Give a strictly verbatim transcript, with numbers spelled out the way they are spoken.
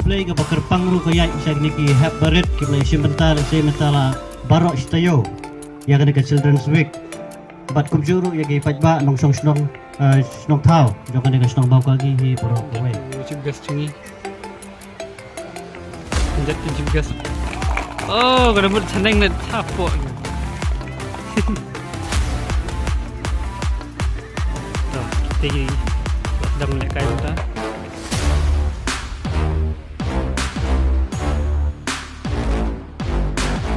Khublei kaba kyrpang ruh ka ïaid sha kine ki hep barit kiba la ïashim bynta, la ïashim bynta la baroh shi taïew ïa kane ka Children's Week. Bad kumjuh ruh ïa ki paidbah nongshong shnong, eh, shnong thaw jong kane ka shnong Bawkagi hi baroh kawei. Chief guest jong ngi. Kynjat ka chief guest. Oh, ka dang mut chaneng na chapoh. To, te ki dang lehkai mynta.